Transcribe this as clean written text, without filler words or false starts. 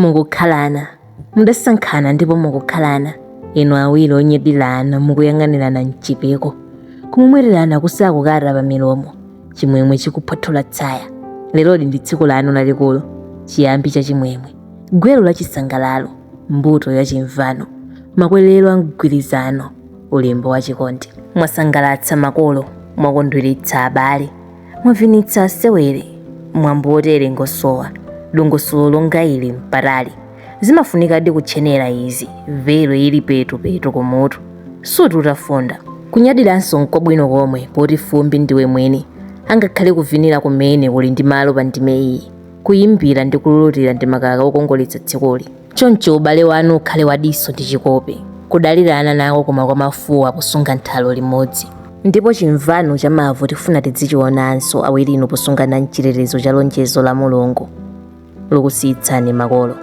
Mukukhalana, mudasankhana ndipo mukukhalana, inu awiri onyadirana mukuyang'anirana m'chipiko, kumwemweterana kusakukata pa milomo, chimwemwe chikuphothola tsaya. Leroli ndi tsiku lanu lalikulu, chiyambi cha chimwemwe, gwero la chisangalalo, mbuto ya chimvano, makwerero a mgwirizano, ulimbo wa chikondi. Mwasangalatsa makolo, mwakondweretsa abale, mwavinitsa asewere. Mwambo wotere ngosowa, dongosolo longa ili mpatali. Zimafunikadi kutchenera izi, velo ili petupetu kumutu, suti utafunda. Kunyadiranso nkwabwino komwe poti fumbi ndiwe mwini, angakhale kuvinira kumene kuli ndi malo pa ndime iyi. Kuyimbira ndi kululutira ndi makaka okongoletsa tsikuli. Choncho ubale wanu ukhale wa diso ndi chikope, kudalirana nako koma kwa mafuwa posunga nthalo limodzi. Ndipo chimvano cha mavu tifuna tidzichionanso awirinu posungana m'chitetezo cha lonjezo la Mulungu lokusiyitsani makolo.